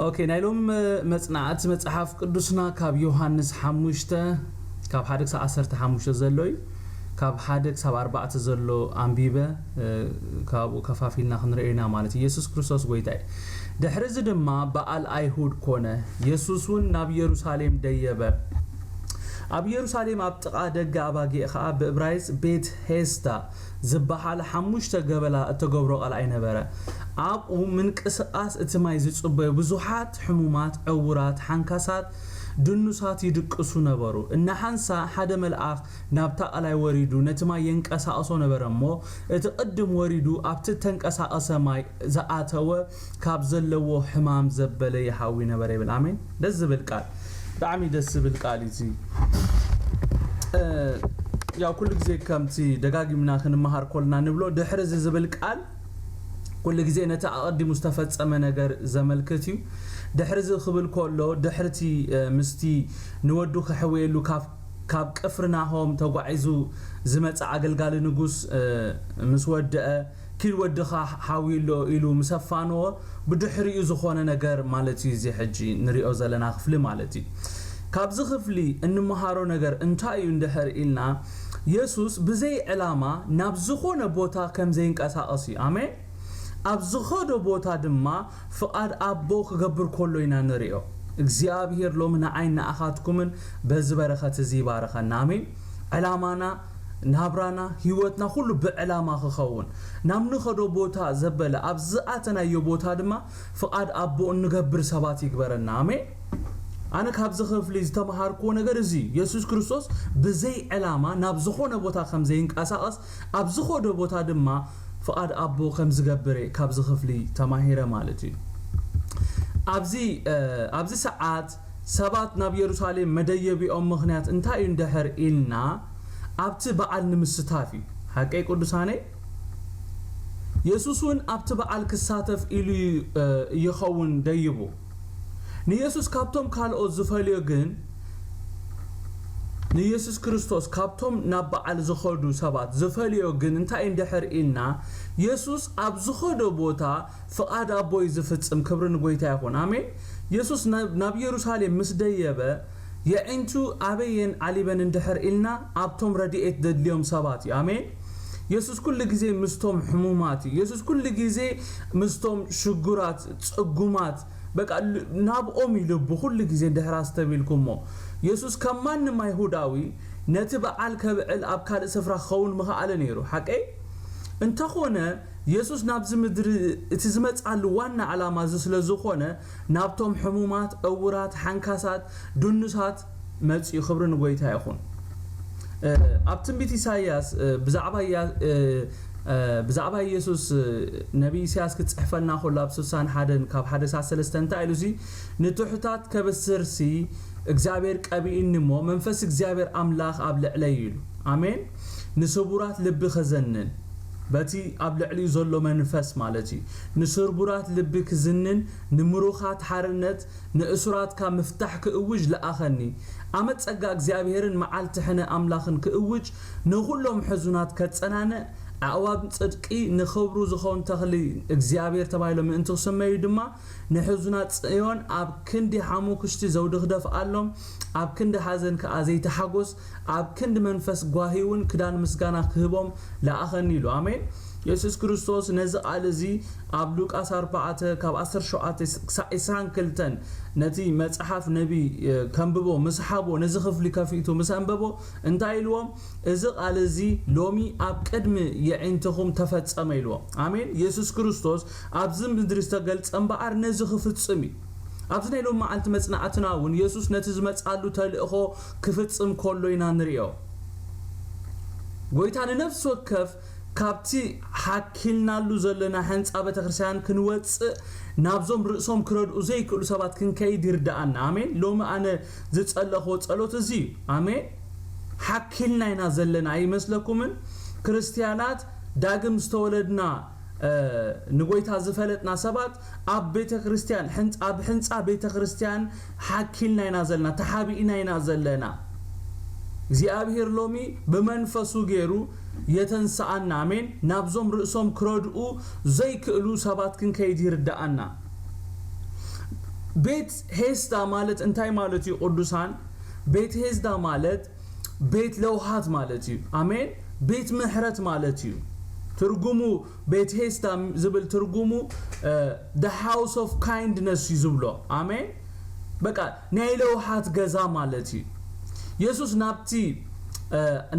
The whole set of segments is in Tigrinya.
ኦኬ፣ ናይ ሎሚ መ-፣ መጽናዕቲ መጽሓፍ ቅዱስና ካብ ዮሃንስ ሓሙሽተ፣ ካብ ሓደ ክሳብ ዓሰርተ ሓሙሽተ ዘሎ እዩ። ካብ ሓደ ክሳብ ኣርባዕተ ዘሎ ኣንቢበ፣ እ፣ ካብኡ ከፋፊልና ክንርእዮ ኢና ማለት እዩ። የሱስ ክርስቶስ ጎይታ እዩ። ድሕሪ እዚ ድማ በዓል ኣይሁድ ኮነ። የሱስ እውን ናብ የሩሳሌም ደየበ። ኣብ የሩሳሌም ኣብ ጥቓ ደገ ኣባጊዕ ኸኣ ብእብራይስጥ ቤት ሄስዳ ዝበሃል ሓሙሽተ ገበላ እተገብሮ ቀላይ ነበረ። ኣብኡ ምንቅስቓስ እቲ ማይ ዝጽበዩ ብዙሓት ሕሙማት፣ ዕዉራት፣ ሓንካሳት፣ ድኑሳት ይድቅሱ ነበሩ። እናሓንሳ ሓደ መልኣኽ ናብታ ቀላይ ወሪዱ ነቲ ማይ የንቀሳቕሶ ነበረ እሞ፣ እቲ ቅድም ወሪዱ ኣብቲ እተንቀሳቐሰ ማይ ዝኣተወ ካብ ዘለዎ ሕማም ዘበለ ይሃዊ ነበረ ይብል። ኣሜን። ደስ ዝብል ቃል፣ ብጣዕሚ ደስ ዝብል ቃል እዩ እዚ። እ፣ ያው ኩሉ ግዜ ከምቲ ደጋጊምና ክንመሃር ኮልና ንብሎ፣ ድሕሪ እዚ ዝብል ቃል ኩሉ ግዜ ነቲ ኣቐዲሙ ዝተፈጸመ ነገር ዘመልክት እዩ። ድሕሪ እዚ ክብል ከሎ፣ ድሕርቲ፣ እ፣ ምስቲ ንወዱ ከሕውየሉ ካብ፣ ካብ ቅፍርናሆም ተጓዒዙ ዝመጸ ኣገልጋሊ ንጉስ፣ እ፣ ምስ ወደአ፣ "ኪድ ወድኻ ሓውዩ ኣሎ" ኢሉ ምስ ኣፋነዎ፣ ብድሕሪኡ ዝኾነ ነገር ማለት እዩ እዚ ሕጂ ንሪኦ ዘለና ክፍሊ ማለት እዩ። ካብዚ ክፍሊ እንመሃሮ ነገር እንታይ እዩ እንድሕር ኢልና፣ የሱስ ብዘይ ዕላማ ናብ ዝኾነ ቦታ ከም ዘይንቀሳቐስ እዩ። ኣሜን። ኣብ ዝኸዶ ቦታ ድማ ፍቓድ ኣቦ ክገብር ከሎ ኢና ንሪኦ። እግዚኣብሄር ሎሚ ንዓይን ንኣኻትኩምን በዚ በረኸት እዚ ይባርኸና። ኣሜን። ዕላማና፣ ናብራና፣ ህይወትና ኩሉ ብዕላማ ክኸውን፣ ናብ ንኸዶ ቦታ ዘበለ፣ ኣብ ዝኣተናዮ ቦታ ድማ ፍቓድ ኣቦ እንገብር ሰባት ይግበረና። ኣሜን። ኣነ ካብዚ ክፍሊ ዝተምሃርክዎ ነገር እዚ እዩ። የሱስ ክርስቶስ ብዘይ ዕላማ ናብ ዝኾነ ቦታ ከም ዘይንቀሳቐስ፣ ኣብ ዝኸዶ ቦታ ድማ ፍቓድ ኣቦ ከም ዝገብር እየ ካብዚ ክፍሊ ተማሂረ ማለት እዩ። ኣብዚ፣ እ፣ ኣብዚ ሰዓት ሰባት ናብ የሩሳሌም መደየቢኦም ምኽንያት እንታይ እዩ እንድሕር ኢልና፣ ኣብቲ በዓል ንምስታፍ እዩ። ሓቀይ ቅዱሳነይ? የሱስ እውን ኣብቲ በዓል ክሳተፍ ኢሉ እዩ፣ እ፣ ይኸውን ደይቡ። ንየሱስ ካብቶም ካልኦት ዝፈልዮ ግን፣ ንየሱስ ክርስቶስ ካብቶም ናብ በዓል ዝኸዱ ሰባት ዝፈልዮ ግን እንታይ እንድሕር ኢልና፣ የሱስ ኣብ ዝኸዶ ቦታ ፍቓድ ኣቦ እዩ ዝፍጽም። ክብሪ ንጎይታ ይኹን። ኣሜን። የሱስ ናብ፣ ናብ የሩሳሌም ምስ ደየበ፣ የዒንቱ ኣበየን ዓሊበን እንድሕር ኢልና፣ ኣብቶም ረድኤት ዘድልዮም ሰባት እዩ። ኣሜን። የሱስ ኩሉ ግዜ ምስቶም ሕሙማት እዩ። የሱስ ኩሉ ግዜ ምስቶም ሽጉራት፣ ጽጉማት፣ በቃ ል-፣ ናብኦም እዩ ልቡ ኩሉ ግዜ። እንድሕር ኣስተብሂልኩሞ፣ የሱስ ከም ማንም ኣይሁዳዊ ነቲ በዓል ከብዕል ኣብ ካልእ ስፍራ ክኸውን ምኸኣለ ነይሩ። ሓቀይ? እንተኾነ፣ የሱስ ናብዚ ምድሪ እቲ ዝመጽኣሉ ዋና ዕላማ እዚ ስለ ዝኾነ፣ ናብቶም ሕሙማት፣ ዕዉራት፣ ሓንካሳት፣ ድኑሳት መጺኡ። ክብሪ ንጎይታ ይኹን። እ፣ ኣብ ትንቢት ኢሳይያስ፣ እ፣ ብዛዕባ ኢያ-፣ እ፣ እ፣ ብዛዕባ ኢየሱስ፣ እ፣ ነቢይ ኢሳይያስ ክጽሕፈልና ከሎ ኣብ ስሳን ሓደን ካብ ሓደ ክሳብ ሰለስተ እንታይ ኢሉ እዚ፣ "ንትሑታት ከብስርሲ እግዚኣብሔር ቀቢኡኒ እሞ፣ መንፈስ እግዚኣብሔር ኣምላኽ ኣብ ልዕለይ" ኢሉ። ኣሜን። "ንስቡራት ልቢ ከዘንን"፣ በቲ ኣብ ልዕሊኡ ዘሎ መንፈስ ማለት እዩ። "ንስቡራት ልቢ ክዝንን፣ ንምሩኻት ሓርነት፣ ንእሱራት ካብ ምፍታሕ ክእውጅ ለኣኸኒ። ዓመት ጸጋ እግዚኣብሔርን መዓልቲ ሕነ ኣምላኽን ክእውጅ፣ ንኹሎም ሕዙናት ከጸናንዕ፣ ኣእዋም ጽድቂ ንኽብሩ ዝኸውን ተኽሊ እግዚኣብሔር ተባሂሎም ምእንቲ ክስመዩ ድማ፣ ንሕዙናት ጽዮን ኣብ ክንዲ ሓሙኽሽቲ ዘውዲ ክደፍኣሎም፣ ኣብ ክንዲ ሓዘን ከኣ ዘይተሓጎስ፣ ኣብ ክንዲ መንፈስ ጓሂ እውን ክዳን ምስጋና ክህቦም ለኣኸኒ" ኢሉ። ኣሜን። የሱስ ክርስቶስ ነዚ ቃል እዚ ኣብ ሉቃስ ኣርባዕተ ካብ ዓሰርተ ሸውዓተ ክሳዕ ዕስራን ክልተን ነቲ መጽሓፍ ነቢ፣ እ፣ ከንብቦ ምስ ሓቦ፣ ነዚ ክፍሊ ከፊቱ ምስ ኣንበቦ እንታይ ኢልዎም? "እዚ ቃል እዚ ሎሚ ኣብ ቅድሚ የዒንትኹም ተፈጸመ" ኢልዎም። ኣሜን። የሱስ ክርስቶስ ኣብዚ ምድሪ ዝተገልጸ እምበኣር ነዚ ክፍጽም እዩ። ኣብዚ ናይ ሎም መዓልቲ መጽናዕትና እውን የሱስ ነቲ ዝመጽኣሉ ተልእኾ ክፍጽም ከሎ ኢና ንርእዮ። ጎይታ ንነፍሲ ወከፍ ካብቲ ሓኪልናሉ ዘለና ሕንጻ ቤተክርስትያን ክንወጽእ ናብዞም ርእሶም ክረድኡ ዘይክእሉ ሰባት ክንከይድ ይርድኣና። ኣሜን። ሎሚ ኣነ ዝጸለኽዎ ጸሎት እዚ እዩ። ኣሜን። ሓኪልና ኢና ዘለና ኣይመስለኩምን? ክርስትያናት ዳግም ዝተወለድና፣ እ፣ ንጎይታ ዝፈለጥና ሰባት ኣብ ቤተክርስትያን፣ ሕንጻ፣ ኣብ ሕንጻ ቤተክርስትያን ሓኪልና ኢና ዘለና፣ ተሓቢእና ኢና ዘለና። እግዚኣብሔር ሎሚ ብመንፈሱ ገይሩ የተንስኣና። ኣሜን። ናብዞም ርእሶም ክረድኡ ዘይክእሉ ሰባት ክንከይድ ይርድኣና። ቤት ሄስዳ ማለት እንታይ ማለት እዩ ቅዱሳን? ቤት ሄስዳ ማለት ቤት ለውሃት ማለት እዩ። ኣሜን። ቤት ምሕረት ማለት እዩ። ትርጉሙ ቤት ሄስዳ ዝብል ትርጉሙ the house of kindness እዩ ዝብሎ። ኣሜን። በቃ ናይ ለውሃት ገዛ ማለት እዩ። የሱስ ናብቲ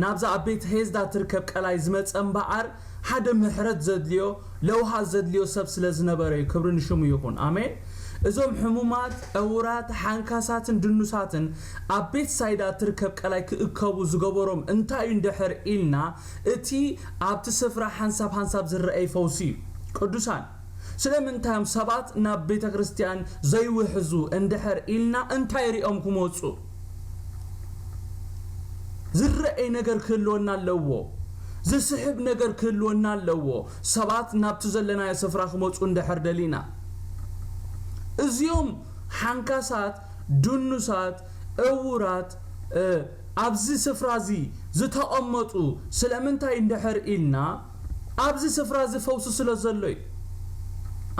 ናብዛ ኣብ ቤት ሄስዳ ትርከብ ቀላይ ዝመጸ እምበኣር ሓደ ምሕረት ዘድልዮ ለውሃት ዘድልዮ ሰብ ስለ ዝነበረ እዩ። ክብሪ ንሽሙ ይኹን። ኣሜን። እዞም ሕሙማት፣ ዕውራት፣ ሓንካሳትን ድኑሳትን ኣብ ቤት ሳይዳ ትርከብ ቀላይ ክእከቡ ዝገበሮም እንታይ እዩ እንድሕር ኢልና እቲ ኣብቲ ስፍራ ሓንሳብ ሓንሳብ ዝረኣይ ፈውሲ እዩ። ቅዱሳን ስለምንታይ እዮም ሰባት ናብ ቤተ ክርስቲያን ዘይውሕዙ እንድሕር ኢልና እንታይ ሪኦም ክመፁ? ዝረኣይ ነገር ክህልወና ኣለዎ። ዝስሕብ ነገር ክህልወና ኣለዎ። ሰባት ናብቲ ዘለናዮ ስፍራ ክመፁ እንድሕር ደሊና እዚኦም ሓንካሳት፣ ድኑሳት፣ ዕውራት ኣብዚ ስፍራ እዚ ዝተቐመጡ ስለምንታይ እንድሕር ኢልና ኣብዚ ስፍራ እዚ ፈውሲ ስለ ዘሎ እዩ።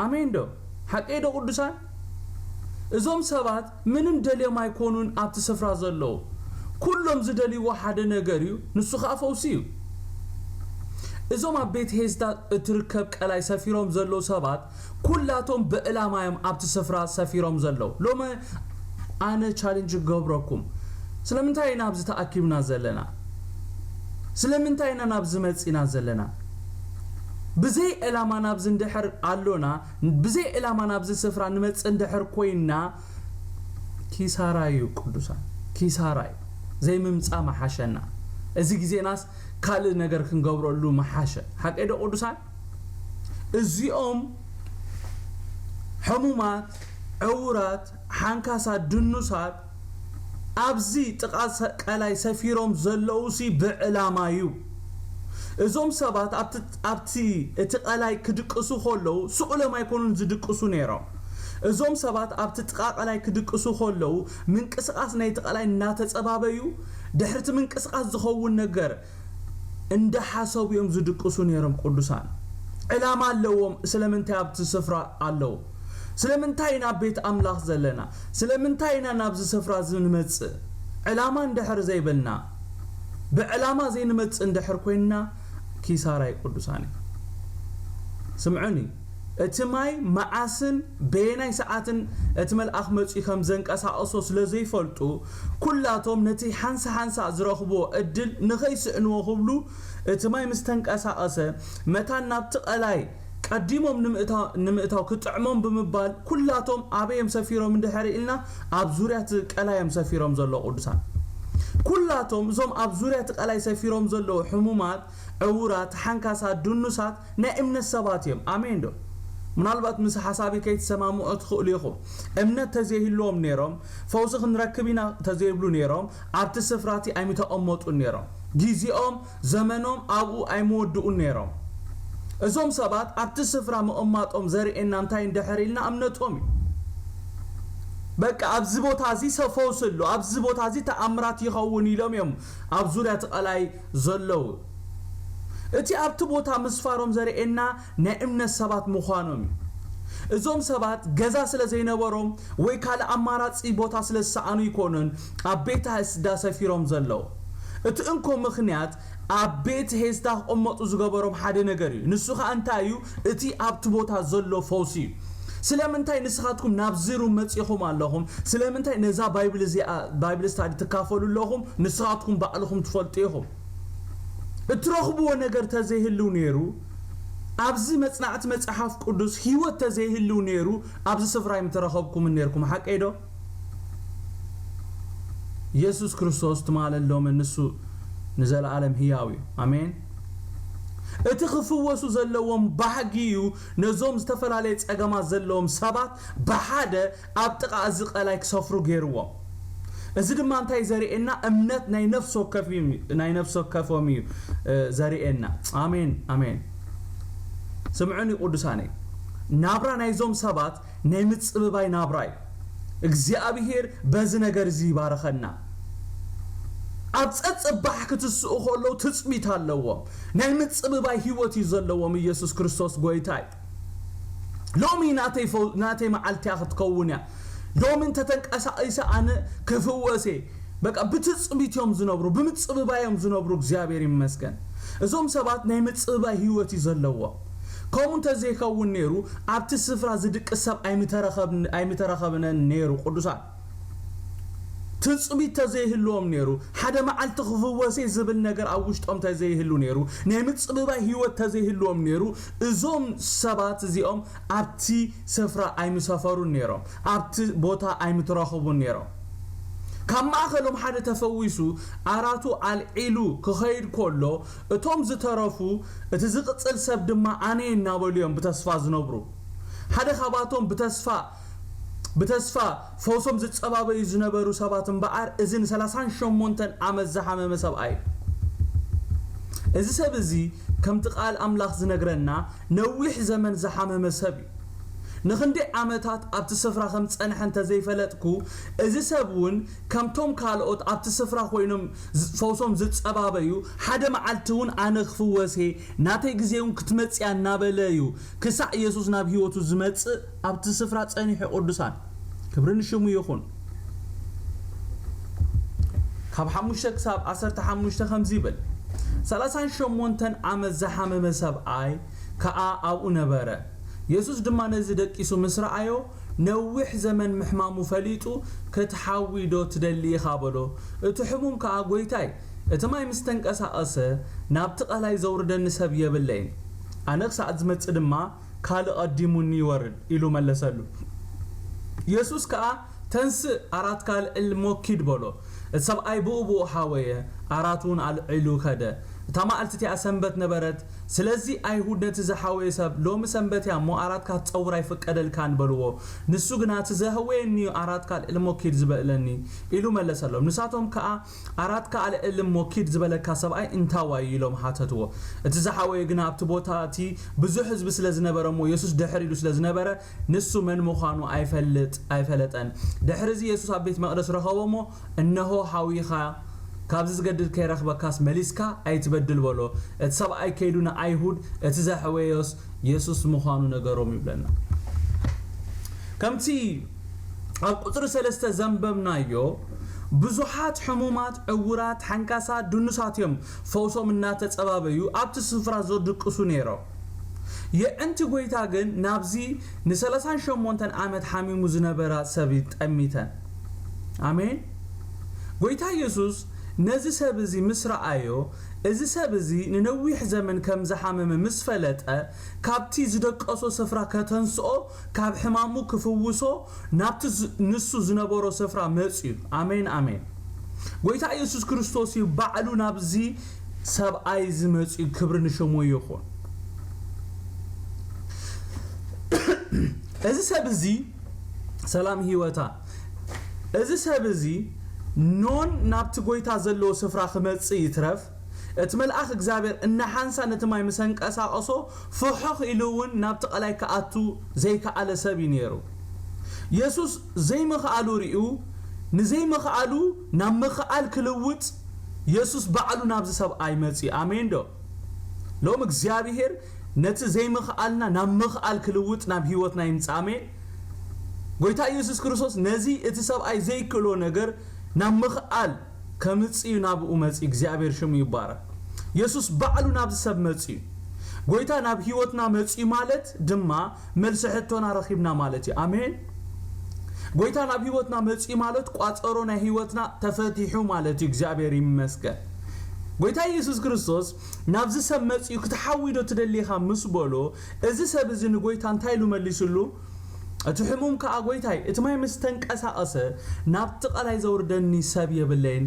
ኣሜን ዶ? ሓቀይ ዶ ቅዱሳን? እዞም ሰባት ምንም ደልዮም ኣይኮኑን ኣብቲ ስፍራ ዘለዉ። ኩሎም ዝደልይዎ ሓደ ነገር እዩ፣ ንሱ ኸኣ ፈውሲ እዩ። እዞም ኣብ ቤት ሄስዳ እትርከብ ቀላይ ሰፊሮም ዘለዉ ሰባት ኩላቶም ብዕላማ እዮም ኣብቲ ስፍራ ሰፊሮም ዘለዉ። ሎሚ ኣነ ቻሌንጅ ክገብረኩም፣ ስለምንታይ ኢና ኣብዚ ተኣኪብና ዘለና? ስለምንታይ ኢና ናብዚ መጺና ዘለና? ብዘይ ዕላማ ናብዚ እንድሕር ኣሎና፣ ብዘይ ዕላማ ናብዚ ስፍራ ንመጽእ እንድሕር ኮይንና፣ ኪሳራ እዩ ቅዱሳን፣ ኪሳራ እዩ። ዘይምምጻእ መሓሸና። እዚ ግዜናስ ካልእ ነገር ክንገብረሉ መሓሸ። ሓቀይ ዶ ቅዱሳን? እዚኦም ሕሙማት፣ ዕውራት፣ ሓንካሳት፣ ድኑሳት ኣብዚ ጥቓ ቀላይ ሰፊሮም ዘለዉ ሲ ብዕላማ እዩ። እዞም ሰባት ኣብቲ እቲ ቀላይ ክድቅሱ ከለዉ ስቕ ኢሎም ኣይኮኑን ዝድቅሱ ነይሮም። እዞም ሰባት ኣብቲ ጥቓ ቀላይ ክድቅሱ ከለዉ ምንቅስቓስ ናይቲ ቀላይ እናተጸባበዩ ድሕርቲ ምንቅስቓስ ዝኸውን ነገር እንዳሓሰቡ እዮም ዝድቅሱ ነይሮም ቅዱሳን። ዕላማ ኣለዎም። ስለምንታይ ኣብቲ ስፍራ ኣለዉ? ስለምንታይ ኢና ቤት ኣምላኽ ዘለና? ስለምንታይ ኢና ናብዚ ስፍራ እዚ ንመጽእ? ዕላማ እንድሕር ዘይብልና፣ ብዕላማ ዘይንመጽእ እንድሕር ኮይንና ኪሳራ እዩ ቅዱሳን እዩ። ስምዑኒ። እቲ ማይ መዓስን በየናይ ሰዓትን እቲ መልኣኽ መጺኡ ከም ዘንቀሳቐሶ ስለ ዘይፈልጡ፣ ኩላቶም ነቲ ሓንሳ ሓንሳ ዝረኽብዎ ዕድል ንኸይስእንዎ ክብሉ፣ እቲ ማይ ምስ ተንቀሳቐሰ፣ መታን ናብቲ ቀላይ ቀዲሞም ንምእታው ክጥዕሞም ብምባል፣ ኩላቶም ኣበይ እዮም ሰፊሮም እንድሕር ኢልና፣ ኣብ ዙርያ እቲ ቀላይ እዮም ሰፊሮም ዘለዉ ቅዱሳን። ኩላቶም እዞም ኣብ ዙርያ እቲ ቀላይ ሰፊሮም ዘለዉ ሕሙማት፣ ዕውራት፣ ሓንካሳት፣ ድኑሳት፣ ናይ እምነት ሰባት እዮም። ኣሜን ዶ? ምናልባት ምስ ሓሳቢ ከይትሰማምዑ ትኽእሉ ኢኹም። እምነት ተዘይህልዎም ነይሮም፣ ፈውሲ ክንረክብ ኢና ተዘይብሉ ነይሮም፣ ኣብቲ ስፍራቲ ኣይምተቐመጡን ነይሮም። ግዜኦም፣ ዘመኖም ኣብኡ ኣይምወድኡን ነይሮም። እዞም ሰባት ኣብቲ ስፍራ ምቕማጦም ዘርእየና እንታይ እንድሕር ኢልና እምነቶም እዩ። በቃ ኣብዚ ቦታ እዚ ፈውሲ ኣሎ፣ ኣብዚ ቦታ እዚ ተኣምራት ይኸውን ኢሎም እዮም ኣብ ዙርያ እቲ ቀላይ ዘለዉ። እቲ ኣብቲ ቦታ ምስፋሮም ዘርእየና ናይ እምነት ሰባት ምዃኖም እዩ። እዞም ሰባት ገዛ ስለ ዘይነበሮም ወይ ካልእ ኣማራጺ ቦታ ስለ ዝሰኣኑ ኣይኮኑን ኣብ ቤት ሄስዳ ሰፊሮም ዘለዉ። እቲ እንኮ ምኽንያት ኣብ ቤት ሄስዳ ክቕመጡ ዝገበሮም ሓደ ነገር እዩ። ንሱ ኸኣ እንታይ እዩ? እቲ ኣብቲ ቦታ ዘሎ ፈውሲ እዩ። ስለምንታይ ንስኻትኩም ናብዚ ሩም መጺኹም ኣለኹም? ስለምንታይ ነዛ ባይብል እዚኣ፣ ባይብል ስታዲ ትካፈሉ ኣለኹም? ንስኻትኩም ባዕልኹም ትፈልጡ ኢኹም። እትረኽብዎ ነገር ተዘይህልው ነይሩ፣ ኣብዚ መጽናዕቲ መጽሓፍ ቅዱስ ህይወት ተዘይህልው ነይሩ፣ ኣብዚ ስፍራ ኣይምተረኸብኩምን ነይርኩም። ሓቀይ ዶ? የሱስ ክርስቶስ ትማልን ሎምን ንሱ ንዘለኣለም ህያው እዩ። ኣሜን። እቲ ክፍወሱ ዘለዎም ባህጊ እዩ ነዞም ዝተፈላለየ ጸገማት ዘለዎም ሰባት ብሓደ ኣብ ጥቓ እዚ ቀላይ ክሰፍሩ ገይርዎም። እዚ ድማ እንታይ ዘርእየና? እምነት ናይ ነፍሲ ወከፍ እዩ፣ ናይ ነፍሲ ወከፎም እዩ፣ እ፣ ዘርእየና። ኣሜን፣ ኣሜን። ስምዑኒ ቅዱሳነይ፣ ናብራ ናይዞም ሰባት ናይ ምጽብባይ ናብራ እዩ። እግዚኣብሄር በዚ ነገር እዚ ይባርኸና። ኣብ ጸጸባሕ ክትስኡ ከለዉ ትጽቢት ኣለዎም። ናይ ምጽብባይ ህይወት እዩ ዘለዎም። ኢየሱስ ክርስቶስ ጎይታ እዩ። ሎሚ ናተይ ፈው-፣ ናተይ መዓልቲ እያ ክትከውን እያ። ሎሚ እንተተንቀሳቒሰ ኣነ ክፍወስ እየ። በቃ ብትጽቢት እዮም ዝነብሩ፣ ብምጽብባይ እዮም ዝነብሩ። እግዚኣብሔር ይመስገን። እዞም ሰባት ናይ ምጽብባይ ህይወት እዩ ዘለዎም። ከምኡ እንተዘይከውን ነይሩ ኣብቲ ስፍራ ዝድቅስ ሰብ ኣይምተረኸብን-፣ ኣይምተረኸብነን ነይሩ። ቅዱሳን ትጽቢት ተዘይህልዎም ነይሩ፣ ሓደ መዓልቲ ክፍወስ እየ ዝብል ነገር ኣብ ውሽጦም ተዘይህሉ ነይሩ፣ ናይ ምጽብባይ ህይወት ተዘይህልዎም ነይሩ፣ እዞም ሰባት እዚኦም ኣብቲ ስፍራ ኣይምሰፈሩን ነይሮም፣ ኣብቲ ቦታ ኣይምትረኽቡን ነይሮም። ካብ ማእኸሎም ሓደ ተፈዊሱ ኣራቱ ኣልዒሉ ክኸይድ ከሎ፣ እቶም ዝተረፉ፣ እቲ ዝቕጽል ሰብ ድማ ኣነ እናበሉ እዮም ብተስፋ ዝነብሩ። ሓደ ካብኣቶም ብተስፋ ብተስፋ ፈውሶም ዝጸባበዩ ዝነበሩ ሰባት እምበኣር፣ እዚ ንሰላሳን ሸሞንተን ዓመት ዝሓመመ ሰብኣይ እዩ። እዚ ሰብ እዚ ከምቲ ቃል ኣምላኽ ዝነግረና ነዊሕ ዘመን ዝሓመመ ሰብ እዩ። ንኽንደይ ዓመታት ኣብቲ ስፍራ ከም ዝጸንሐ እንተዘይፈለጥኩ፣ እዚ ሰብ እውን ከምቶም ካልኦት ኣብቲ ስፍራ ኮይኖም ዝ-፣ ፈውሶም ዝጸባበዩ፣ ሓደ መዓልቲ እውን ኣነ ክፍወስ እየ፣ ናተይ ግዜ እውን ክትመጽእ እያ እናበለ እዩ ክሳዕ ኢየሱስ ናብ ህይወቱ ዝመጽእ ኣብቲ ስፍራ ጸኒሑ። ቅዱሳን ክብሪ ንሽሙ ይኹን። ካብ ሓሙሽተ ክሳብ ዓሰርተ ሓሙሽተ ከምዚ ይብል፣ ሰላሳን ሸሞንተን ዓመት ዝሓመመ ሰብኣይ ከኣ ኣብኡ ነበረ። የሱስ ድማ ነዚ ደቂሱ ምስ ረኣዮ፣ ነዊሕ ዘመን ምሕማሙ ፈሊጡ፣ "ክትሓዊ ዶ ትደሊ ኢኻ?" በሎ። እቲ ሕሙም ከኣ፣ "ጐይታይ፣ እቲ ማይ ምስ ተንቀሳቐሰ፣ ናብቲ ቀላይ ዘውርደኒ ሰብ የብለይን። ኣነ ክሳዕ ዝመጽእ ድማ፣ ካልእ ቀዲሙኒ ይወርድ" ኢሉ መለሰሉ። የሱስ ከኣ፣ "ተንስእ፣ ኣራትካ ኣልዕል እሞ ኪድ" በሎ። እቲ ሰብኣይ ብኡ ብኡ ሓወየ፣ ኣራቱ እውን ኣልዒሉ ከደ። እታ መዓልቲ እቲኣ ሰንበት ነበረት። ስለዚ ኣይሁድ ነቲ ዝሓወየ ሰብ፣ "ሎሚ ሰንበት እያ እሞ ኣራትካ ክትጸውር ኣይፍቀደልካን" በልዎ። ንሱ ግና፣ "እቲ ዘህወየኒ እዩ ኣራትካ ኣልዕል እሞ ኪድ ዝበለኒ" ኢሉ መለሰሎም። ንሳቶም ከኣ፣ "ኣራትካ ኣልዕል እሞ ኪድ ዝበለካ ሰብኣይ እንታዋይ?" ኢሎም ሓተትዎ። እቲ ዝሓወየ ግና ኣብቲ ቦታ እቲ ብዙሕ ህዝቢ ስለ ዝነበረ እሞ የሱስ ድሕር ኢሉ ስለ ዝነበረ፣ ንሱ መን ምዃኑ ኣይፈልጥ፣ ኣይፈለጠን። ድሕሪ እዚ የሱስ ኣብ ቤት መቕደስ ረኸቦ እሞ፣ "እንሆ ሓዊኻ፣ ካብዚ ዝገድል ከይረኽበካስ መሊስካ ኣይትበድል" በሎ። እቲ ሰብኣይ ከይዱ ንኣይሁድ እቲ ዘሕወዮስ የሱስ ምዃኑ ነገሮም ይብለና። ከምቲ ኣብ ቁጽሪ ሰለስተ ዘንበብናዮ፣ ብዙሓት ሕሙማት፣ ዕውራት፣ ሓንካሳት፣ ድኑሳት እዮም ፈውሶም እናተጸባበዩ ኣብቲ ስፍራ ዘድቅሱ ነይሮም። የዕንቲ ጐይታ ግን ናብዚ ንሰላሳን ሸሞንተን ዓመት ሓሚሙ ዝነበራ ሰብ እዩ ጠሚተን። ኣሜን። ጐይታ ኢየሱስ ነዚ ሰብ እዚ ምስ ረኣዮ፣ እዚ ሰብ እዚ ንነዊሕ ዘመን ከም ዝሓመመ ምስ ፈለጠ፣ ካብቲ ዝደቀሶ ስፍራ ከተንስኦ፣ ካብ ሕማሙ ክፍውሶ፣ ናብቲ ዝ-፣ ንሱ ዝነበሮ ስፍራ መጽዩ። ኣሜን፣ ኣሜን። ጐይታ ኢየሱስ ክርስቶስ እዩ ባዕሉ ናብዚ ሰብኣይ እዚ መጽዩ፣ ክብሪ ንሽሙ ይኹን። እዚ ሰብ እዚ ሰላም ህይወታ፣ እዚ ሰብ እዚ ኖን ናብቲ ጐይታ ዘለዎ ስፍራ ክመጽእ ይትረፍ፣ እቲ መልኣኽ እግዚኣብሔር እናሓንሳ ነቲ ማይ ምስ ኣንቀሳቐሶ፣ ፍሑኽ ኢሉ እውን ናብቲ ቀላይ ክኣቱ ዘይከኣለ ሰብ እዩ ነይሩ። የሱስ ዘይምኽኣሉ ርእዩ፣ ንዘይምኽኣሉ ናብ ምኽኣል ክልውጥ የሱስ ባዕሉ ናብዚ ሰብኣይ መጺኡ። ኣሜን ዶ? ሎም እግዚኣብሔር ነቲ ዘይምኽኣልና ናብ ምኽኣል ክልውጥ ናብ ህይወትና ይምጻእ። ኣሜን። ጐይታ ኢየሱስ ክርስቶስ ነዚ እቲ ሰብኣይ ዘይክእሎ ነገር ናብ ምኽኣል ከምጽእ እዩ ናብኡ መጺኡ። እግዚኣብሔር ሽሙ ይባረክ። የሱስ ባዕሉ ናብዚ ሰብ መጺኡ። ጐይታ ናብ ህይወትና መጺኡ ማለት ድማ መልሲ ሕቶና ረኺብና ማለት እዩ። ኣሜን። ጐይታ ናብ ህይወትና መጺኡ ማለት ቋጸሮ ናይ ህይወትና ተፈቲሑ ማለት እዩ። እግዚኣብሔር ይመስገን። ጐይታ ኢየሱስ ክርስቶስ ናብዚ ሰብ መጺኡ፣ "ክትሓዊ ዶ ትደሊ ኢኻ?" ምስ በሎ፣ እዚ ሰብ እዚ ንጐይታ እንታይ ኢሉ መሊስሉ? እቲ ሕሙም ከኣ፣ "ጐይታይ፣ እቲ ማይ ምስ ተንቀሳቐሰ፣ ናብቲ ቀላይ ዘውርደኒ ሰብ የብለይን።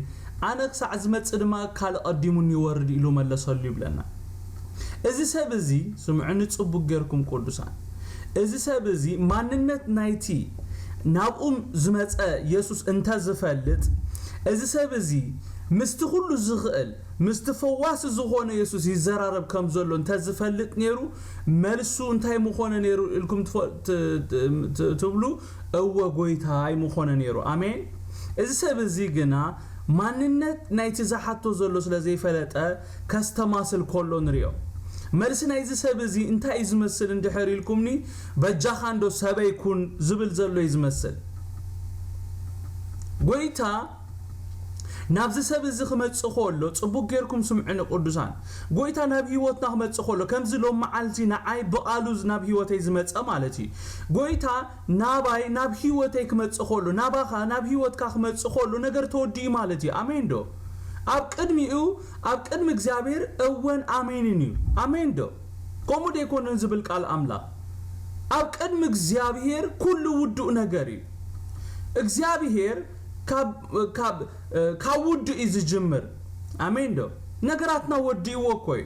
ኣነ ክሳዕ ዝመጽእ ድማ ካልእ ቀዲሙኒ ይወርድ" ኢሉ መለሰሉ ይብለና። እዚ ሰብ እዚ፣ ስምዑኒ ጽቡቕ ጌርኩም ቅዱሳን፣ እዚ ሰብ እዚ ማንነት ናይቲ ናብኡ ዝመጸ የሱስ እንተ ዝፈልጥ፣ እዚ ሰብ እዚ ምስቲ ኩሉ ዝኽእል፣ ምስቲ ፈዋሲ ዝኾነ የሱስ ይዘራረብ ከም ዘሎ እንተ ዝፈልጥ ነይሩ፣ መልሱ እንታይ ምኾነ ነይሩ ኢልኩም ትፈ-፣ ት-፣ ት-፣ ት-፣ ትብሉ? እወ፣ ጐይታይ ምኾነ ነይሩ። ኣሜን። እዚ ሰብ እዚ ግና ማንነት ናይቲ ዝሓቶ ዘሎ ስለ ዘይፈለጠ ከስተማስል ከሎ ንሪኦ። መልሲ ናይዚ ሰብ እዚ እንታይ እዩ ዝመስል እንድሕር ኢልኩምኒ፣ "በጃኻ እንዶ ሰበይ ኩን" ዝብል ዘሎ እዩ ዝመስል። ጎይታ ናብዚ ሰብ እዚ ክመጽእ ከሎ፣ ጽቡቅ ጌርኩም ስምዑኒ ቅዱሳን፣ ጎይታ ናብ ህይወትና ክመጽእ ከሎ፣ ከምዚ ሎም መዓልቲ ንዓይ ብቓሉ ናብ ህይወተይ ዝመጸ ማለት እዩ። ጎይታ ናባይ ናብ ህይወተይ ክመጽእ ከሎ፣ ናባኻ ናብ ህይወትካ ክመጽእ ከሎ፣ ነገር ተወዲኡ ማለት እዩ። ኣሜን ዶ? ኣብ ቅድሚኡ፣ ኣብ ቅድሚ እግዚኣብሔር እወን ኣሜንን እዩ። ኣሜን ዶ? ከምኡ ዶ ኣይኮነን ዝብል ቃል ኣምላኽ? ኣብ ቅድሚ እግዚኣብሔር ኩሉ ውዱእ ነገር እዩ። እግዚኣብሔር ካብ፣ ካብ፣ ካብ ውዱእ እዩ ዝጅምር። ኣሜን ዶ? ነገራትና ወዲእዎ እኮ እዩ።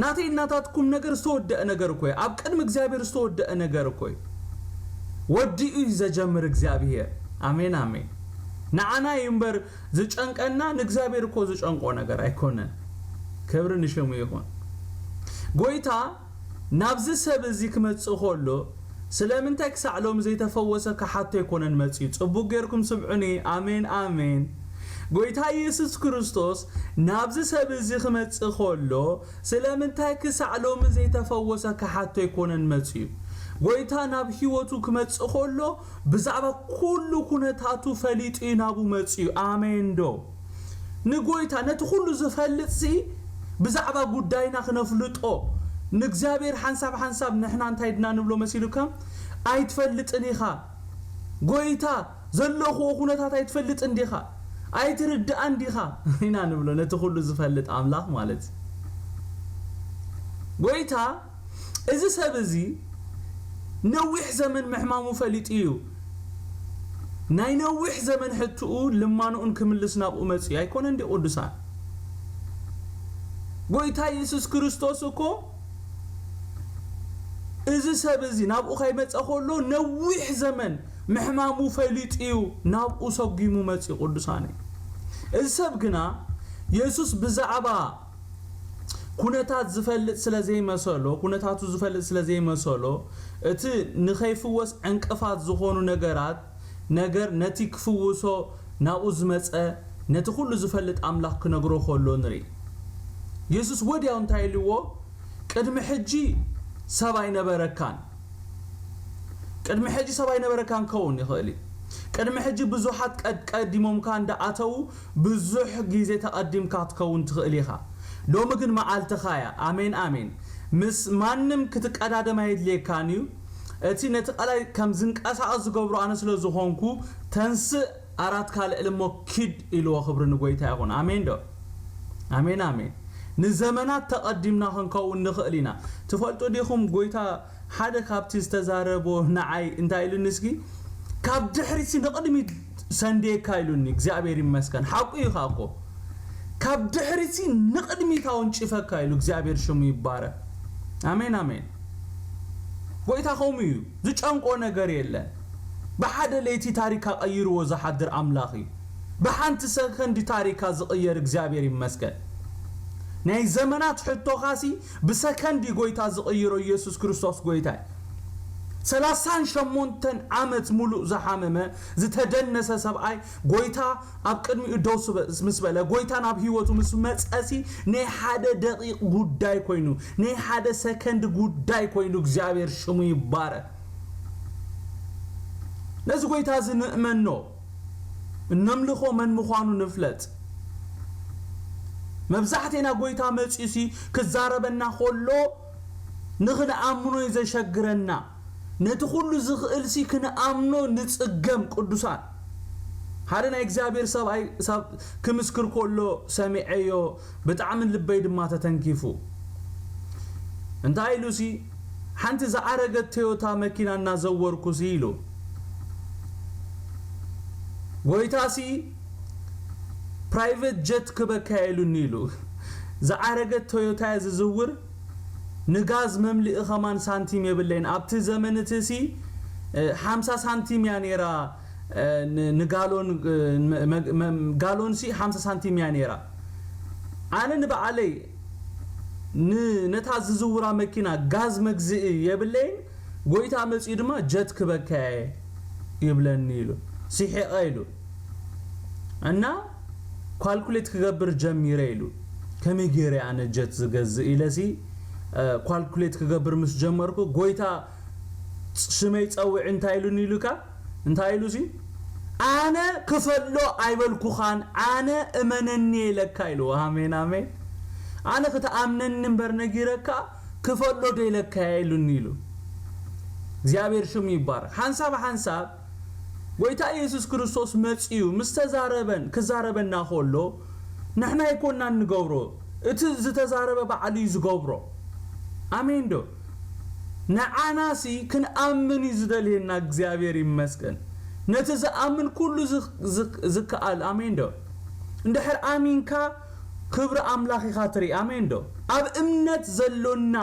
ናተይ ናታትኩም ነገር ዝተወደአ ነገር እኮ እዩ። ኣብ ቅድሚ እግዚኣብሔር ዝተወደአ ነገር እኮ እዩ። ወዲኡ እዩ ዘጀምር እግዚኣብሔር። ኣሜን፣ ኣሜን። ንዓና እዩ እምበር ዝጨንቀና፣ ንእግዚኣብሔር እኮ ዝጨንቆ ነገር ኣይኮነን። ክብሪ ንሽሙ ይኹን። ጎይታ ናብዚ ሰብ እዚ ክመጽእ ከሎ፣ ስለምንታይ ክሳዕ ሎሚ ዘይተፈወሰ ክሓቶ ኣይኮነን መጺኡ። ጽቡቅ ጌርኩም ስምዑኒ። ኣሜን፣ ኣሜን። ጎይታ ኢየሱስ ክርስቶስ ናብዚ ሰብ እዚ ክመጽእ ከሎ፣ ስለምንታይ ክሳዕ ሎሚ ዘይተፈወሰ ክሓቶ ኣይኮነን መጺኡ። ጎይታ ናብ ህይወቱ ክመጽእ ከሎ፣ ብዛዕባ ኩሉ ኩነታቱ ፈሊጡ እዩ ናብኡ መጺኡ። ኣሜን ዶ? ንጎይታ ነቲ ኩሉ ዝፈልጥሲ ብዛዕባ ጉዳይና ክነፍልጦ፣ ንእግዚኣብሔር ሓንሳብ ሓንሳብ ንሕና እንታይ ድና ንብሎ መሲሉካ? ኣይትፈልጥን ኢኻ። ጎይታ ዘለኽዎ ኩነታት ኣይትፈልጥን ዲኻ? ኣይትርድኣን ዲኻ? ኢና ንብሎ ነቲ ኩሉ ዝፈልጥ ኣምላኽ ማለት እዩ። ጎይታ እዚ ሰብ እዚ ነዊሕ ዘመን ምሕማሙ ፈሊጡ እዩ። ናይ ነዊሕ ዘመን ሕትኡ ልማንኡን ክምልስ ናብኡ መጺኡ ኣይኮነን ድዩ ቅዱሳን? ጎይታ ኢየሱስ ክርስቶስ እኮ እዚ ሰብ እዚ ናብኡ ከይመጸ ከሎ ነዊሕ ዘመን ምሕማሙ ፈሊጡ እዩ ናብኡ ሰጒሙ መጺኡ ቅዱሳን እዩ። እዚ ሰብ ግና የሱስ ብዛዕባ ኩነታት ዝፈልጥ ስለ ዘይመሰሎ፣ ኩነታቱ ዝፈልጥ ስለ ዘይመሰሎ፣ እቲ ንኸይፍወስ ዕንቅፋት ዝኾኑ ነገራት፣ ነገር ነቲ ክፍውሶ ናብኡ ዝመጸ፣ ነቲ ኩሉ ዝፈልጥ ኣምላኽ ክነግሮ ከሎ ንርኢ። የሱስ ወዲያው እንታይ ኢልዎ? "ቅድሚ ሕጂ ሰብ ኣይነበረካን። ቅድሚ ሕጂ ሰብ ኣይነበረካን ክኸውን ይኽእል እዩ። ቅድሚ ሕጂ ብዙሓት ቀድ-፣ ቀዲሞምካ እንዳኣተዉ ብዙሕ ግዜ ተቐዲምካ ትከውን ትኽእል ኢኻ። ሎሚ ግን መዓልትኻ እያ። ኣሜን፣ ኣሜን። ምስ ማንም ክትቀዳደም ኣየድልየካን እዩ። እቲ ነቲ ቀላይ ከም ዝንቀሳቐስ ዝገብሮ ኣነ ስለ ዝኾንኩ፣ ተንስእ፣ ኣራትካ ልዕል እሞ ኪድ" ኢልዎ። ክብሪ ንጎይታ ይኹን። ኣሜን ዶ? ኣሜን፣ ኣሜን። ንዘመናት ተቐዲምና ክንከውን ንኽእል ኢና። ትፈልጡ ዲኹም፣ ጎይታ ሓደ ካብቲ ዝተዛረቦ ንዓይ እንታይ ኢሉኒ እስኪ? "ካብ ድሕሪትሲ ንቕድሚት ሰንዴካ" ኢሉኒ። እግዚኣብሔር ይመስገን። ሓቁ እዩ ኸኣ እኮ። "ካብ ድሕሪትሲ ንቕድሚት ኣወንጭፈካ" ኢሉ። እግዚኣብሔር ሽሙ ይባረክ። ኣሜን፣ ኣሜን። ጎይታ ከምኡ እዩ። ዝጨንቆ ነገር የለን። ብሓደ ለይቲ ታሪካ ቀይርዎ ዝሓድር ኣምላኽ እዩ። ብሓንቲ ሰከንድ ታሪካ ዝቕየር እግዚኣብሔር ይመስገን። ናይ ዘመናት ሕቶኻሲ ብሰከንድ እዩ ጎይታ ዝቕይሮ። ኢየሱስ ክርስቶስ ጎይታ እዩ። ሰላሳን ሸሞንተን ዓመት ሙሉእ ዝሓመመ፣ ዝተደነሰ ሰብኣይ ጎይታ ኣብ ቅድሚኡ ደው ስበ-፣ ምስ በለ፣ ጎይታ ናብ ህይወቱ ምስ መጸሲ፣ ናይ ሓደ ደቂቕ ጉዳይ ኮይኑ፣ ናይ ሓደ ሰከንድ ጉዳይ ኮይኑ። እግዚኣብሔር ሽሙ ይባረክ። ነዚ ጎይታ እዚ ንእመኖ፣ እነምልኾ መን ምዃኑ ንፍለጥ። መብዛሕቴና ጎይታ መጺኡሲ ክዛረበና ከሎ ንኽንኣምኖ እዩ ዘሸግረና። ነቲ ኩሉ ዝኽእልሲ ክንኣምኖ ንጽገም ቅዱሳን። ሓደ ናይ እግዚኣብሔር ሰብኣይ ሰብ ክምስክር ከሎ ሰሚዐዮ፣ ብጣዕሚ ልበይ ድማ ተተንኪፉ። እንታይ ኢሉሲ፣ ሓንቲ ዝዓረገት ቶዮታ መኪና እናዘወርኩሲ ኢሉ፣ ጎይታሲ ፕራይቬት ጀት ክበካ ኢሉኒ ኢሉ። ዝዓረገት ቶዮታ እየ ዝዝውር፣ ንጋዝ መምልኢ ኸማን ሳንቲም የብለይን። ኣብቲ ዘመን እቲ ሲ፣ እ፣ ሓምሳ ሳንቲም እያ ነይራ፣ እ፣ ን-፣ ንጋሎን፣ እ፣ መ-፣ መ-፣ መ-፣ ጋሎን ሲ ሓምሳ ሳንቲም እያ ነይራ። ኣነ ንባዕለይ ን-፣ ነታ ዝዝውራ መኪና ጋዝ መግዝኢ የብለይን፣ ጎይታ መጺኡ ድማ ጀት ክበካ እየ ይብለኒ ኢሉ። ስሒቐ ኢሉ። እና ኳልኩሌት ክገብር ጀሚረ ኢሉ። ከመይ ገይረ ኣነ ጀት ዝገዝእ ኢለሲ፣ እ፣ ኳልኩሌት ክገብር ምስ ጀመርኩ፣ ጎይታ ሽመይ ጸውዒ እንታይ ኢሉኒ ኢሉካ? እንታይ ኢሉሲ? ኣነ ክፈሎ ኣይበልኩኻን፣ ኣነ እመነኒ ኢለካ ኢልዎ። ኣሜን፣ ኣሜን። ኣነ ክትኣምነኒ እምበር ነጊረካ ክፈሎ ዶ ኢለካ ኢሉኒ ኢሉ። እግዚኣብሔር ሽሙ ይባረክ። ሓንሳብ ሓንሳብ ጎይታ ኢየሱስ ክርስቶስ መጺኡ ምስ ተዛረበን ክዛረበና ከሎ ንሕና ኣይኮናን ንገብሮ፣ እቲ ዝተዛረበ ባዕሉ እዩ ዝገብሮ። ኣሜን ዶ? ንዓናሲ ክንኣምን እዩ ዝደልየና። እግዚኣብሔር ይመስገን። ነቲ ዝኣምን ኩሉ ዝክ- ዝክ- ዝከኣል። ኣሜን ዶ? እንድሕር ኣሚንካ ክብሪ ኣምላኽ ኢኻ ትርኢ። ኣሜን ዶ? ኣብ እምነት ዘሎና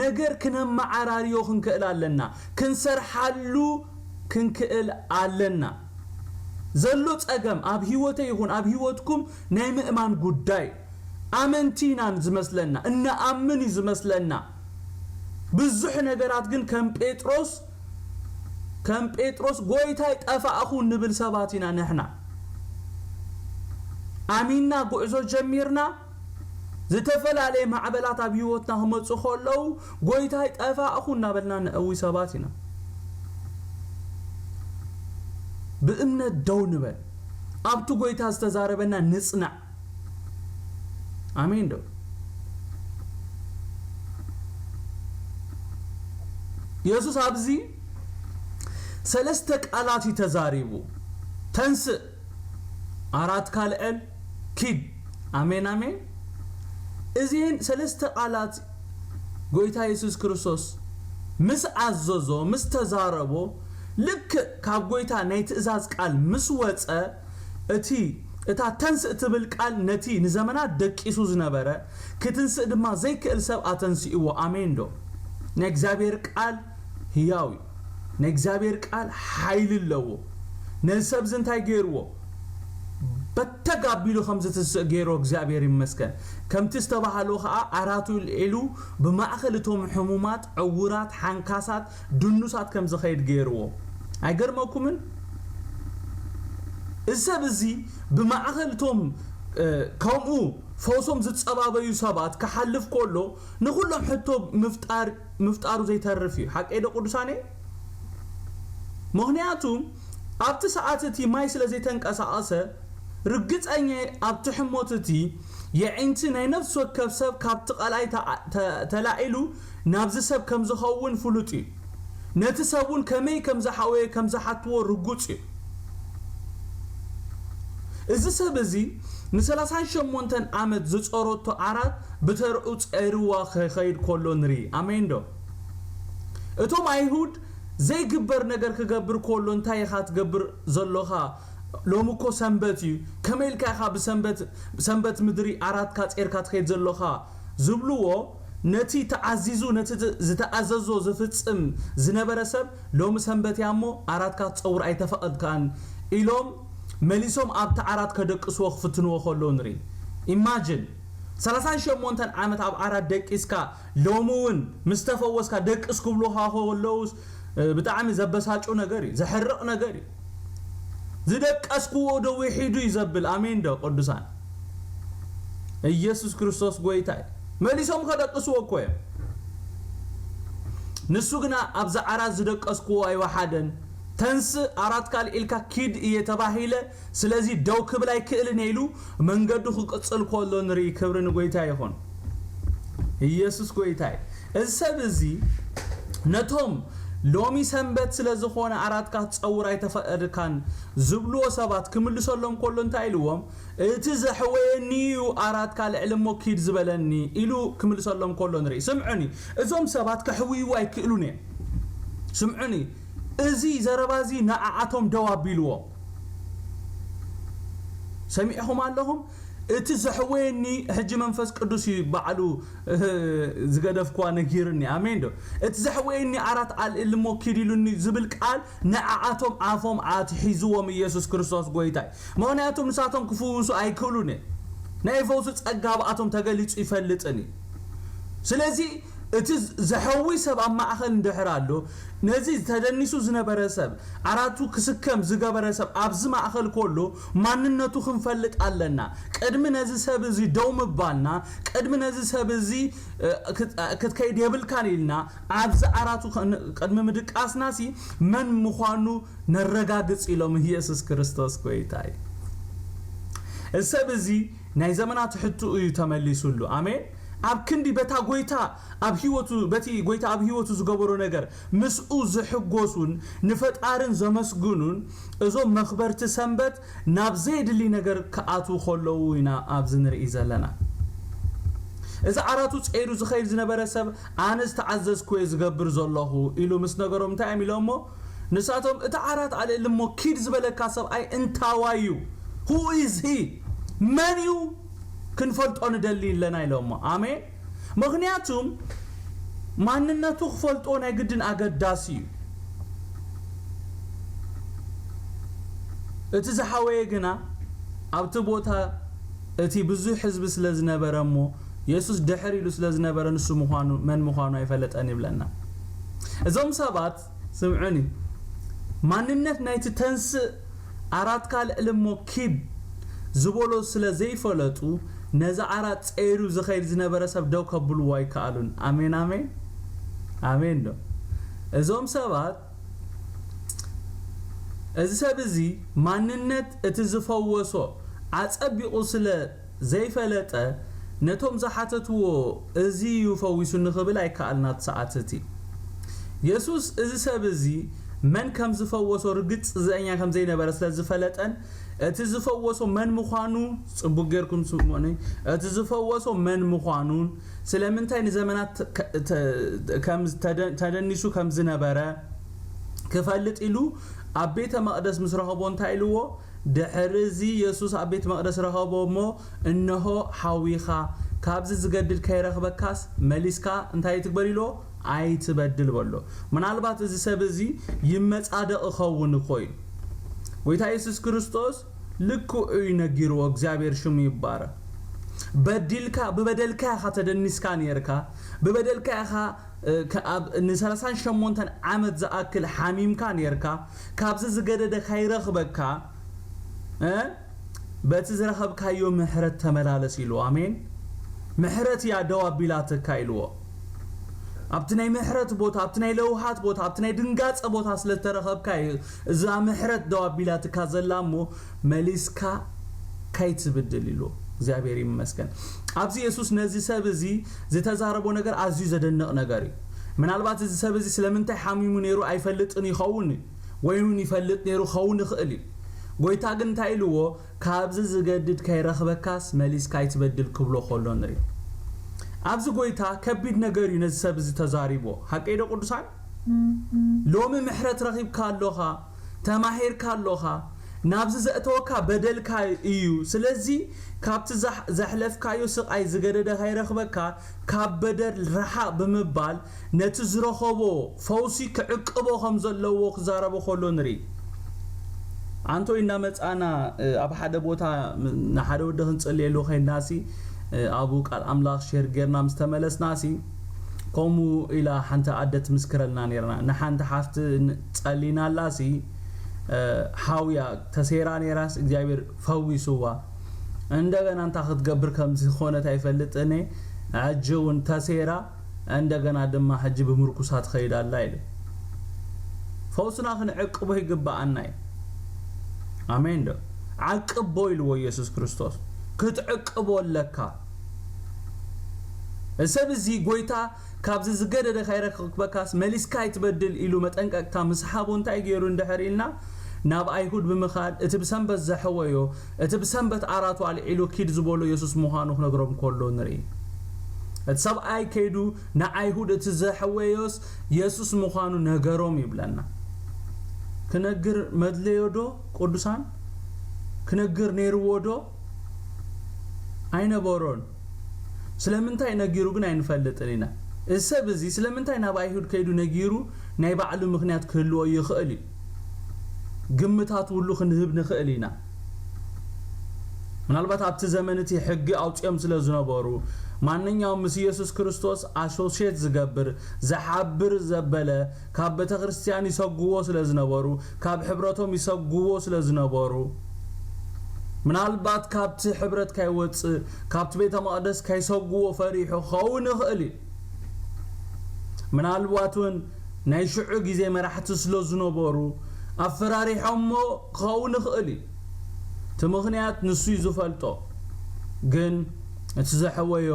ነገር ክነመዓራርዮ ክንክእል ኣለና። ክንሰርሓሉ ክንክእል ኣለና። ዘሎ ጸገም ኣብ ህይወተይ ይኹን ኣብ ህይወትኩም ናይ ምእማን ጉዳይ። ኣመንቲ ኢና ዝመስለና፣ እንኣምን እዩ ዝመስለና። ብዙሕ ነገራት ግን ከም ጴጥሮስ ከም ጴጥሮስ ጎይታይ ጠፋእኹ ንብል ሰባት ኢና ንሕና። ኣሚንና ጉዕዞ ጀሚርና፣ ዝተፈላለየ ማዕበላት ኣብ ህይወትና ክመፁ ከለዉ ጎይታይ ጠፋእኹ እናበልና ነእዊ ሰባት ኢና። ብእምነት ደው ንበል። ኣብቲ ጎይታ ዝተዛረበና ንፅናዕ። ኣሜን ዶ? የሱስ ኣብዚ ሰለስተ ቃላት እዩ ተዛሪቡ። ተንስእ፣ ኣራት ካልዐል፣ ኪድ። ኣሜን፣ ኣሜን። እዚህን ሰለስተ ቃላት ጎይታ የሱስ ክርስቶስ ምስ ኣዘዞ፣ ምስ ተዛረቦ፣ ልክእ ካብ ጎይታ ናይ ትእዛዝ ቃል ምስ ወጸ፣ እቲ፣ እታ ተንስእ ትብል ቃል ነቲ ንዘመናት ደቂሱ ዝነበረ፣ ክትንስእ ድማ ዘይክእል ሰብ ኣተንሲእዎ። ኣሜን ዶ? ናይ እግዚኣብሔር ቃል ህያው እዩ። ናይ እግዚኣብሔር ቃል ሓይሊ ኣለዎ። ነዚ ሰብዚ እንታይ ገይርዎ? በተግ ኣቢሉ ከም ዝትስእ ገይርዎ። እግዚኣብሔር ይመስገን። ከምቲ ዝተባህሎ ኸዓ ኣራቱ ልዒሉ ብማእኸል እቶም ሕሙማት፣ ዕውራት፣ ሓንካሳት፣ ድኑሳት ከም ዝኸይድ ገይርዎ። ኣይገርመኩምን? እዚ ሰብ እዚ ብማእኸል እቶም ከምኡ ፈውሶም ዝጸባበዩ ሰባት ክሓልፍ ከሎ ንኹሎም ሕቶ ምፍጣር ምፍጣሩ ዘይተርፍ እዩ። ሓቀይ ዶ ቅዱሳነይ? ምኽንያቱ ኣብቲ ሰዓት እቲ ማይ ስለ ዘይተንቀሳቐሰ ርግጸኛ ኣብቲ ሕሞት እቲ የዒንቲ ናይ ነፍሲ ወከፍ ሰብ ካብቲ ቀላይ ተላዒሉ ናብዚ ሰብ ከም ዝኸውን ፍሉጥ እዩ። ነቲ ሰብ እውን ከመይ ከም ዝሓወየ ከም ዝሓትዎ ርጉጽ እዩ። እዚ ሰብ እዚ ንሰላሳን ሸሞንተን ዓመት ዝጸረቶ ዓራት ብተርኡ ጸይርዋ ክኸይድ ከሎ ንርኢ። ኣሜን ዶ? እቶም ኣይሁድ ዘይግበር ነገር ክገብር ከሎ እንታይ ኢኻ ትገብር ዘሎኻ? ሎሚ እኮ ሰንበት እዩ። ከመይ ኢልካ ኢኻ ብሰንበት ሰንበት ምድሪ ዓራትካ ጸይርካ ትኸይድ ዘሎኻ? ዝብልዎ ነቲ ተኣዚዙ ነቲ ዝተኣዘዞ ዝፍጽም ዝነበረ ሰብ ሎሚ ሰንበት እያ እሞ ዓራትካ ትጸውር ኣይተፈቐድካን ኢሎም መሊሶም ኣብቲ ዓራት ከደቅስዎ ክፍትንዎ ከለዉ ንርኢ። ኢማጅን ሰላሳን ሸሞንተን ዓመት ኣብ ዓራት ደቂስካ ሎሚ እውን ምስ ተፈወስካ ደቅስ ክብሉኻ ከለዉስ ብጣዕሚ ዘበሳጩ ነገር እዩ፣ ዘሕርቕ ነገር እዩ። ዝደቀስክዎ ዶ ውሒዱ እዩ ዘብል። ኣሜን ዶ ቅዱሳን? ኢየሱስ ክርስቶስ ጎይታ እዩ። መሊሶም ከደቅስዎ እኮ እዮም። ንሱ ግና ኣብዚ ዓራት ዝደቀስክዎ ኣይወሓደን። ተንስእ ኣራት ካልእ ኢልካ ኪድ እየ ተባሂለ፣ ስለዚ ደው ክብል ኣይክእልን ኢሉ መንገዱ ክቅጽል ከሎ ንርኢ። ክብሪ ንጎይታ ይኹን። ኢየሱስ ጎይታ እዩ። እዚ ሰብ እዚ ነቶም ሎሚ ሰንበት ስለ ዝኾነ ኣራትካ ክትጸውር ኣይተፈቐድካን ዝብልዎ ሰባት ክምልሰሎም ከሎ እንታይ ኢልዎም? እቲ ዘሕወየኒ እዩ ኣራትካ ልዕሊ እሞ ኪድ ዝበለኒ ኢሉ ክምልሰሎም ከሎ ንርኢ። ስምዑኒ፣ እዞም ሰባት ከሕውይዎ ኣይክእሉን እዮም። ስምዑኒ፣ እዚ ዘረባ እዚ ንዓዓቶም ደው ኣቢልዎ። ሰሚዕኹም ኣለኹም? እቲ ዘሕወየኒ ሕጂ መንፈስ ቅዱስ እዩ ባዕሉ ዝገደፍክዋ ነጊርኒ። ኣሜን ዶ? እቲ ዘሕወየኒ ኣራት ኣልዕል እሞ ኪድ ኢሉኒ ዝብል ቃል ንዓዓቶም ኣፎም ኣትሒዝዎም ኢየሱስ ክርስቶስ ጎይታይ። ምኽንያቱም ንሳቶም ክፍውሱ ኣይክእሉን እዮም። ናይ ፈውሲ ጸጋ ኣብኣቶም ተገሊጹ ይፈልጥን እዩ። ስለዚ እቲ ዘሐዊ ሰብ ኣብ ማእኸል እንድሕር ኣሎ፣ ነዚ ተደኒሱ ዝነበረ ሰብ፣ ዓራቱ ክስከም ዝገበረ ሰብ ኣብዚ ማእኸል ከሎ፣ ማንነቱ ክንፈልጥ ኣለና። ቅድሚ ነዚ ሰብ እዚ ደው ምባልና፣ ቅድሚ ነዚ ሰብ እዚ ክትከይድ የብልካን ኢልና ኣብዚ ዓራቱ ቅድሚ ምድቃስናሲ፣ መን ምዃኑ ነረጋግጽ ኢሎም። ኢየሱስ ክርስቶስ ጎይታ እዩ። እዚ ሰብ እዚ ናይ ዘመናት ሕትኡ እዩ ተመሊሱሉ። ኣሜን። ኣብ ክንዲ በታ ጎይታ ኣብ ህይወቱ፣ በቲ ጎይታ ኣብ ህይወቱ ዝገበሮ ነገር ምስኡ ዝሕጎሱን ንፈጣርን ዘመስግኑን፣ እዞም መኽበርቲ ሰንበት ናብ ዘየድሊ ነገር ክኣትዉ ከለዉ ኢና ኣብዚ ንርኢ ዘለና። እዚ ዓራቱ ጸይሩ ዝኸይድ ዝነበረ ሰብ፣ ኣነ ዝተዓዘዝኩ እየ ዝገብር ዘለኹ ኢሉ ምስ ነገሮም፣ እንታይ እዮም ኢሎሞ? ንሳቶም፣ እቲ ዓራት ኣልዕል እሞ ኪድ ዝበለካ ሰብኣይ እንታዋይ እዩ? Who is he? መን እዩ? ክንፈልጦ ንደሊ ኣለና ኢሎሞ። ኣሜን። ምኽንያቱም ማንነቱ ክፈልጦ ናይ ግድን ኣገዳሲ እዩ። እቲ ዝሓወየ ግና ኣብቲ ቦታ እቲ ብዙሕ ህዝቢ ስለ ዝነበረ እሞ የሱስ ድሕር ኢሉ ስለ ዝነበረ ንሱ ምዃኑ፣ መን ምዃኑ ኣይፈለጠን ይብለና። እዞም ሰባት ስምዑኒ፣ ማንነት ናይቲ ተንስእ ኣራትካ ልዕሊ እሞ ኪድ ዝበሎ ስለ ዘይፈለጡ፣ ነዚ ዓራት ጸይሩ ዝኸይድ ዝነበረ ሰብ ደው ከብልዎ ኣይከኣሉን። ኣሜን፣ ኣሜን፣ ኣሜን ዶ? እዞም ሰባት፣ እዚ ሰብ እዚ ማንነት እቲ ዝፈወሶ ኣጸቢቑ ስለ ዘይፈለጠ፣ ነቶም ዝሓተትዎ፣ "እዚ እዩ ፈዊሱኒ" ክብል ኣይከኣልና እቲ ሰዓት እቲ። የሱስ እዚ ሰብ እዚ መን ከም ዝፈወሶ ርግጽ ዘኛ ከም ዘይነበረ ስለ ዝፈለጠን፣ እቲ ዝፈወሶ መን ምዃኑ ጽቡቕ ጌርኩም ስምዑኒ፣ እቲ ዝፈወሶ መን ምዃኑን ስለምንታይ ንዘመናት ከ-፣ ተ-፣ ከም ተደ-፣ ተደኒሱ ከም ዝነበረ ክፈልጥ ኢሉ ኣብ ቤተ መቕደስ ምስ ረኸቦ እንታይ ኢልዎ? ድሕሪ እዚ የሱስ ኣብ ቤት መቕደስ ረኸቦ እሞ፣ "እንሆ ሓዊኻ፣ ካብዚ ዝገድል ከይረኽበካስ መሊስካ እንታይ ትግበር?" ኢልዎ፣ "ኣይትበድል" በሎ። ምናልባት እዚ ሰብ እዚ ይመጻደቕ ይኸውን እኮ እዩ። ጎይታ የሱስ ክርስቶስ ልክዑ እዩ ነጊርዎ፣ እግዚኣብሔር ሽሙ ይባረክ። በዲልካ፣ ብበደልካ ኢኻ ተደኒስካ ኔርካ፣ ብበደልካ ኢኻ፣ እ፣ ከ-፣ ኣብ ንሰላሳን ሸሞንተን ዓመት ዝኣክል ሓሚምካ ኔርካ፣ ካብዚ ዝገደደ ካይረኽበካ፣ እ፣ በቲ ዝረኸብካዮ ምሕረት ተመላለስ ኢልዎ። ኣሜን። ምሕረት እያ ደው ኣቢላትካ ኢልዎ። ኣብቲ ናይ ምሕረት ቦታ፣ ኣብቲ ናይ ለውሃት ቦታ፣ ኣብቲ ናይ ድንጋጸ ቦታ ስለ ዝተረኸብካ እዩ እዛ ምሕረት ደው ኣቢላትካ ዘላ እሞ መሊስካ ካይትብድል ኢልዎ። እግዚኣብሔር ይመስገን። ኣብዚ የሱስ ነዚ ሰብ እዚ ዝተዛረቦ ነገር ኣዝዩ ዘደንቕ ነገር እዩ። ምናልባት እዚ ሰብ እዚ ስለምንታይ ሓሚሙ ነይሩ ኣይፈልጥን ይኸውን እዩ፣ ወይ እውን ይፈልጥ ነይሩ ክኸውን ይኽእል እዩ። ጎይታ ግን እንታይ ኢልዎ? "ካብዚ ዝገድድ ከይረኽበካስ መሊስካ ኣይትበድል" ክብሎ ከሎ ንርኢ። ኣብዚ ጎይታ ከቢድ ነገር እዩ ነዚ ሰብ እዚ ተዛሪቦ። ሓቀይ ዶ ቅዱሳን? ሎሚ ምሕረት ረኺብካ ኣሎኻ፣ ተማሂርካ ኣሎኻ፣ ናብዚ ዘእተወካ በደልካ እዩ። ስለዚ ካብቲ ዘሕ-፣ ዘሕለፍካዮ ስቓይ ዝገደደ ከይረኽበካ ካብ በደል ርሓቕ ብምባል ነቲ ዝረኸቦ ፈውሲ ክዕቅቦ ከም ዘለዎ ክዛረቦ ከሎ ንርኢ። ኣንቶይ እናመጻና፣ እ፣ ኣብ ሓደ ቦታ ም-፣ ንሓደ ወዲ ክንጽልየሉ ኸይድናሲ፣ እ፣ ኣብኡ ቃል ኣምላኽ ሼር ጌርና ምስ ተመለስናሲ፣ ከምኡ ኢላ ሓንቲ ኣደ ትምስክረልና ኔርና። ንሓንቲ ሓፍቲ ን-፣ ጸሊናላሲ፣ እ፣ ሓውያ ተሴራ ኔራስ እግዚኣብሔር ፈዊስዋ። እንደገና እንታይ ክትገብር ከም ዝኾነት ኣይፈልጥን እየ። ሕጂ እውን ተሴራ እንደገና ድማ ሕጂ ብምርኩሳ ትኸይድ ኣላ ኢሉ። ፈውስና ክንዕቅቦ ይግብኣና እዩ። ኣሜን ዶ? ዓቅቦ ኢልዎ ኢየሱስ ክርስቶስ። ክትዕቅቦ ኣለካ። ሰብ እዚ ጎይታ ካብዚ ዝገደደ ካይረክበካስ መሊስካ ኣይትበድል ኢሉ መጠንቀቅታ ምስ ሓቦ እንታይ ገይሩ እንድሕር ኢልና፣ ናብ ኣይሁድ ብምኻድ እቲ ብሰንበት ዘሐወዮ፣ እቲ ብሰንበት ዓራቱ ኣልዒሉ ኪድ ዝበሎ የሱስ ምዃኑ ክነግሮም ከሎ ንርኢ። እቲ ሰብኣይ ከይዱ ንኣይሁድ እቲ ዘሐወዮስ የሱስ ምዃኑ ነገሮም ይብለና። ክነግር መድለዮ ዶ ቅዱሳን? ክነግር ነይርዎ ዶ? ኣይነበሮን። ስለምንታይ ነጊሩ ግን ኣይንፈልጥን ኢና። እዚ ሰብ እዚ ስለምንታይ ናብ ኣይሁድ ከይዱ ነጊሩ ናይ ባዕሉ ምኽንያት ክህልዎ ይኽእል እዩ። ግምታት ውሉ ክንህብ ንኽእል ኢና። ምናልባት ኣብቲ ዘመን እቲ ሕጊ ኣውፂኦም ስለ ዝነበሩ፣ ማንኛውም ምስ ኢየሱስ ክርስቶስ ኣሶሽየት ዝገብር፣ ዝሓብር ዘበለ፣ ካብ ቤተ ክርስቲያን ይሰጉዎ ስለ ዝነበሩ፣ ካብ ሕብረቶም ይሰጉዎ ስለ ዝነበሩ፣ ምናልባት ካብቲ ሕብረት ካይወፅእ፣ ካብቲ ቤተ መቕደስ ካይሰጉዎ ፈሪሑ ክኸውን ይኽእል እዩ። ምናልባት እውን ናይ ሽዑ ግዜ መራሕቲ ስለ ዝነበሩ ኣፈራሪሖሞ ክኸውን ይኽእል እዩ። እቲ ምኽንያት ንሱ እዩ ዝፈልጦ። ግን እቲ ዘሐወዮ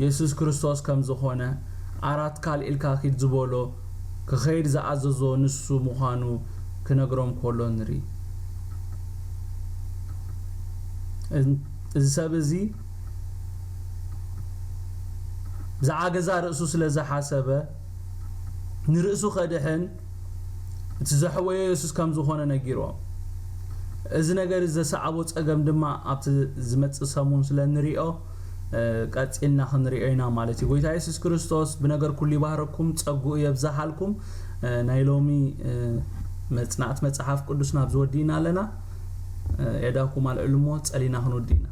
የሱስ ክርስቶስ ከም ዝኾነ፣ ኣራት ካልኢልካ ኪድ ዝበሎ ክኸይድ ዝኣዘዞ ንሱ ምዃኑ ክነግሮም ከሎ ንርኢ። እዚ ሰብ እዚ ብዛዕባ ገዛ ርእሱ ስለ ዝሓሰበ፣ ንርእሱ ከድሕን እቲ ዘሕወዮ የሱስ ከም ዝኾነ ነጊርዎም። እዚ ነገር እዚ ዘሰዓቦ ጸገም ድማ ኣብቲ ዝመጽእ ሰሙን ስለ ንሪኦ፣ እ፣ ቀጺልና ክንሪኦ ኢና ማለት እዩ። ጎይታ የሱስ ክርስቶስ ብነገር ኩሉ ይባህረኩም፣ ጸግኡ የብዝሓልኩም። እ፣ ናይ ሎሚ፣ እ፣ መጽናዕቲ መጽሓፍ ቅዱስ ናብዚ ወዲእና ኣለና። እ፣ የዳኩም ኣልዕሉ እሞ ጸሊና ክንወዲ ኢና።